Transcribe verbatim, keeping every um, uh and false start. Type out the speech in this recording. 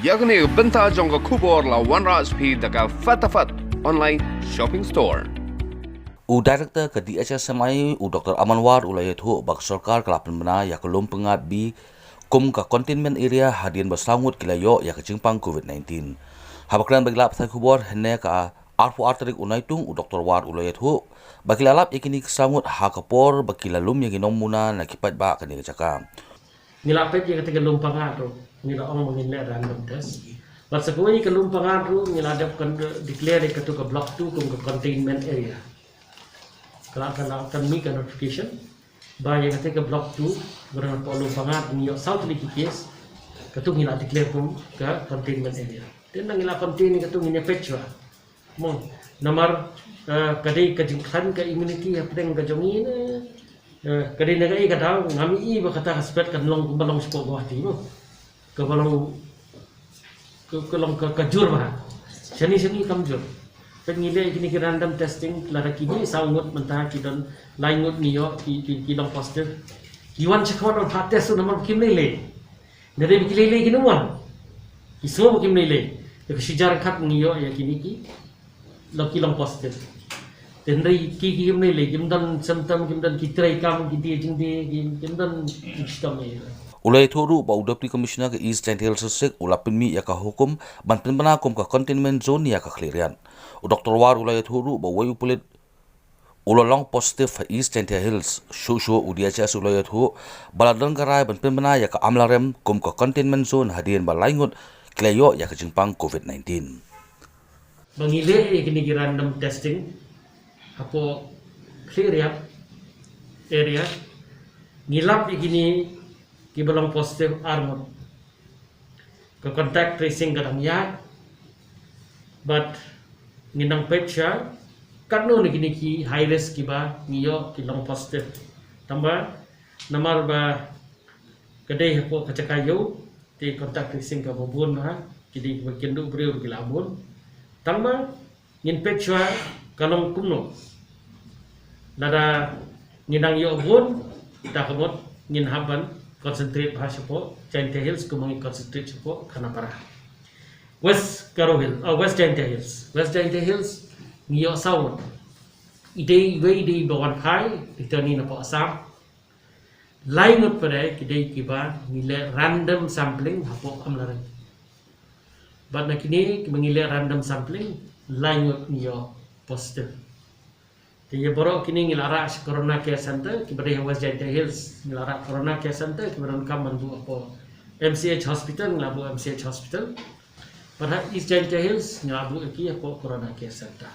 Ïa kane ka bynta jong ka khubor la wanrah sha phi da ka Fatafat Online Shopping Store. U Director ka D H S M I, u Doctor Aman War, u la ïathuh ba ka sorkar ka la pynbna ïa ka Lumpyngngad B kum ka containment area hadien ba saw ngut ki la ïoh ïa ka jingpang covid nineteen. Haba kren bad ki lad pathai khubor hynne ka arphew ar tarik u Naitung, u Doctor War u la ïathuh ba ki la lap ïa kine ki saw ngut ha ka por ba ki la lum ïa ki nongmuna na ki paidbah kane ka jaka. Ngi la peit ïa kata ka Lumpyngngad ruh, ngi la ong ba ngin leh random test. Bad sa kawei ka Lumpyngngad ruh ngi la dep kan declare ïa katu ka block two kum ka containment area. Ka la, ka la kan mih ka notification ba ïa kata ka block two, ba na pdeng Lumpyngngad ngi ïoh saw tylli ki case, katu ngi la declare kum ka containment area. Te na ngi la contain ïa katu, ngin ïa peit shuwa. Mo, namar, eh, ka dei ka jingkhlaiñ ka immunity hapdeng ka jong ngi ne, eh, ka dei na kaei ka daw, ngam i ba kata ka spet kan long kumba long shapoh Guwahati mo. Kaba long, ka, ka long ka, ka jur bha. Shane shane kam jur. Peit ngi leh kine ki random testing, lada kine saw ngut mynta ki don, lai ngut ngi ïoh ki, ki, ki long positive. Ki wan sha khmat ban phah test ruh namar kim lei lei. Hynrei ba ki lei lei kin ym wan. Ki sngew ba kim lei lei. Te ka shi hajar ryngkat ngi ïoh ïa kine ki long, ki long positive. Te hynrei ki, ki kim lei lei, kim don symptom, kim don ki treikam, ki die jingdie, kim, kim don ki shitom ei. U la ïathuh ruh ba u Deputy Commissioner ka East Jaintia Hills District u la pynmih ïa ka hukum ban pynbna kum ka containment zone ïa ka Khliehriat. U Doctor War u la ïathuh ruh ba uwei u pulit u la long positive ha East Jaintia Hills. Shuh shuh u D H S u la ïathuh ba la don ka rai ban pynbna ïa ka Amlarem kum ka containment zone hadien ba lai ngut ki la ïoh ïa ka jingpang covid nineteen. Ba ngi leh ïa kine ki random testing hapoh Khliehriat area, ngi lap ïa kine kiba long positive ar ngut. Ka contact tracing ka dang ïaid. Bad ngin nang peit shuwa katno na kine ki high risk kiba ngi ïoh ki long positive. Tangba namar ba ka dei hapoh ka jaka ïew, te contact tracing kaba bun bha, ki dei kiba kynduh briew ki la bun. Tangba ngin peit shuwa ka long kumno. Lada ngin nang ïoh bun, da ka mut ngin hap ban concentrate bha shapoh Jaintia Hills kumba ngi concentrate shapoh Khanapara. West Garo Hills, oh, West Jaintia Hills. West Jaintia Hills ngi ïoh saw ngut. I dei, iwei i dei ba wan phai, return napoh Assam. Lai ngut pat ki dei kiba ngi leh random sampling hapoh Amlarem. Bad na kine kiba ngi leh random sampling, lai ngut ngi ïoh positive. Te ïa baroh kine ngi la rah sha Corona Care Center, kiba dei ha West Jaintia Hills ngi la rah Corona Care Center, kiba donkam ban buh hapoh M C H Hospital ngi la buh M C H Hospital. Bad ha East Jaintia Hills ngi la buh ïa ki hapoh Corona Care Center.